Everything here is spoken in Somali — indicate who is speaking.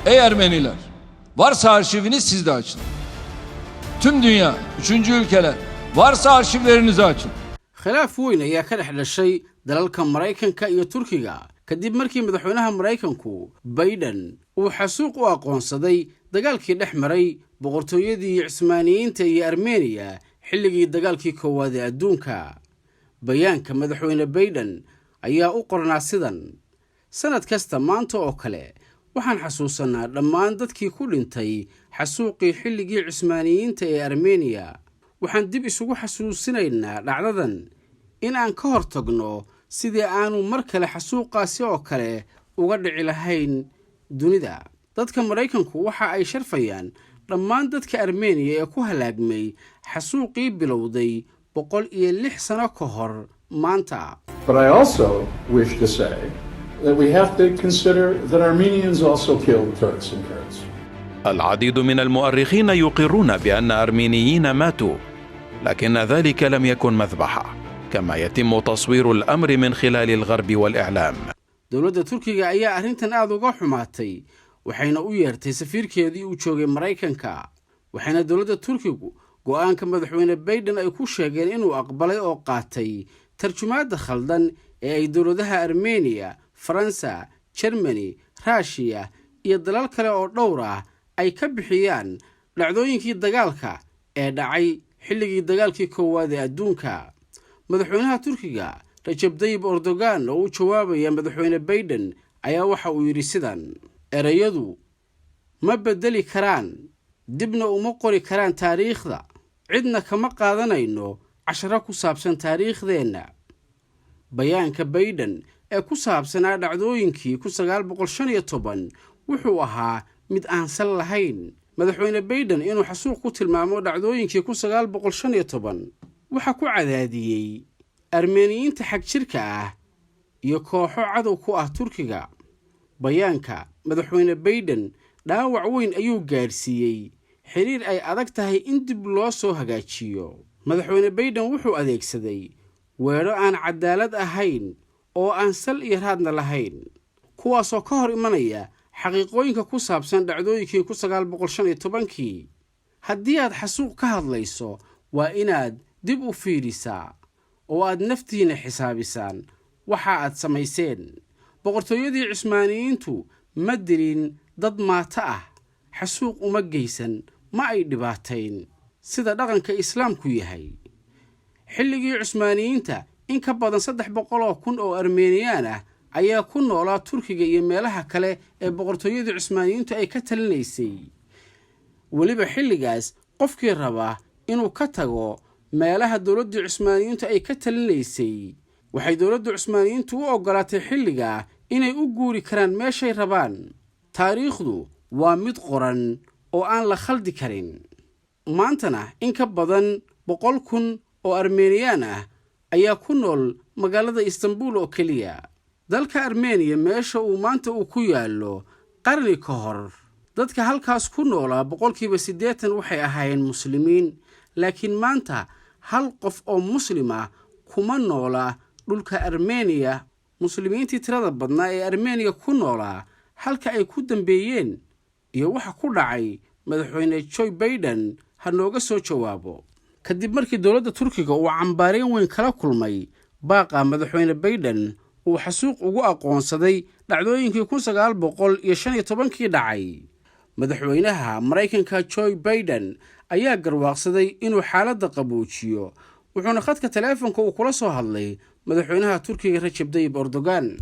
Speaker 1: Ey Ermeniler, varsa arşiviniz siz de açın. Tüm dünya, üçüncü ülkeler, varsa arşivlerinizi açın.
Speaker 2: Khilaaf weyn ayaa ka dhex dhashay dalalka Maraykanka iyo Turkiga kadib markii madaxweynaha Maraykanku Bayden uu xasuuq u aqoonsaday dagaalkii dhex maray Boqortooyadii Cismaaniyiinta iyo Armeniya xilligii Dagaalkii Koowaad ee Adduunka. Bayaanka madaxweyne Bayden ayaa u qornaa sidan: "Sannad kasta maanta oo kale waxaan xasuusanaa dhammaan dadkii ku dhintay xasuuqii xilligii Cismaaniyiinta ee Armeniya. Waxaan dib isugu xasuusinaynaa dhacdadan in aan ka hor tagno sidii aanu mar kale xasuuqaasi oo kale uga dhici lahayn dunida. Dadka Maraykanku waxa ay sharfayaan dhammaan dadka Armeniya ee ku halaagmay xasuuqii bilowday 106 sano ka hor maanta."
Speaker 3: But I also wish to say that we have to consider that Armenians also killed Turks and Kurds.
Speaker 4: العديد من المؤرخين يقرون بان ارمينيين ماتوا، لكن ذلك لم يكن مذبحه كما يتم تصوير الامر من خلال الغرب والاعلام.
Speaker 2: Dowladda Turkiga ayaa arrintan aada uga xumaatay, waxayna u yeertay safiirkeedii uu joogay Maraykanka, waxayna dowladda Turkigu go'aanka madaxweyne Bayden ay ku sheegeen inuu aqbalay oo qaatay tarjumaadda khaldan ee ay dowladaha Armeniya, Faransa, Jermani, Raashiya iyo dalal kale oo dhowr ah ay ka bixiyaan dhacdooyinkii dagaalka ee dhacay xilligii Dagaalkii Koowaad ee Adduunka. Madaxweynaha Turkiga Rajab Dayib Erdogan oo u jawaabaya madaxweyne Bayden ayaa waxa uu yidhi sidan: "Erayadu ma beddeli karaan, dibna uma qori karaan taariikhda. Cidna kama qaadanayno casharo ku saabsan taariikhdeenna." Bayaanka Bayden ee ku saabsanaa dhacdooyinkii 1915 wuxuu ahaa mid aan sal lahayn. Madaxweyne Bayden inuu xasuuq ku tilmaamo dhacdooyinkii 1915 waxaa ku cadaadiyey Armeeniyiinta xag jirka ah iyo kooxo cadow ku ah Turkiga. Bayaanka madaxweyne Bayden dhaawac weyn ayuu gaadhsiiyey xiriir ay adag tahay in dib loo soo hagaajiyo. Madaxweyne Bayden wuxuu adeegsaday weedho aan cadaalad ahayn oo aan sal iyo raadna lahayn, kuwaasoo ka hor imanaya xaqiiqooyinka ku saabsan dhacdooyinkii 1915-kii. Haddii aad xasuuq ka hadlayso, waa inaad dib u fiidhisaa oo aad naftiinna xisaabisaan waxa aad samayseen. Boqortooyadii Cismaaniyiintu ma dilin dad maato ah, xasuuq uma geysan, ma ay dhibaatayn sida dhaqanka Islaamku yahay. Xilligii Cusmaaniyiinta in ka badan 300,000 oo Armeniyaan ah ayaa ku noolaa Turkiga iyo meelaha kale ee boqortooyadii Cusmaaniyiintu ay ka talinaysay. Weliba xilligaas qofkii rabaa inuu ka tago meelaha dowladdii Cusmaaniyiintu ay ka talinaysay, waxay dowladda Cusmaaniyiintu u oggolaatay xilligaa inay u guuri karaan meeshay rabaan. Taariikhdu waa mid qoran oo aan la khaldi karin. Maantana in ka badan 100,000 oo Armeniyaan ah ayaa ku nool magaalada Istanbul oo keliya. Dalka Armeniya meesha uu maanta uu ku yaallo qarni ka hor, dadka halkaas ku noolaa 80% waxay ahaayeen Muslimiin, laakiin maanta hal qof oo Muslim ah kuma noola dhulka Armeniya. Muslimiintii tirada badnaa ee Armeniya ku noolaa halka ay ku dambeeyeen iyo waxa ku dhacay, madaxweyne Joe Baiden ha nooga soo jawaabo. Kadib markii dowladda Turkiga uu cambaareen weyn kala kulmay baaqa madaxweyne Baiden uu xasuuq ugu aqoonsaday dhacdooyinkii 1915-kii dhacay, madaxweynaha Maraykanka Joe Baiden ayaa garwaaqsaday inuu xaaladda qaboojiyo, wuxuuna khadka taleefonka uu kula soo hadlay madaxweynaha Turkiga Rajab Dayib Erdogan.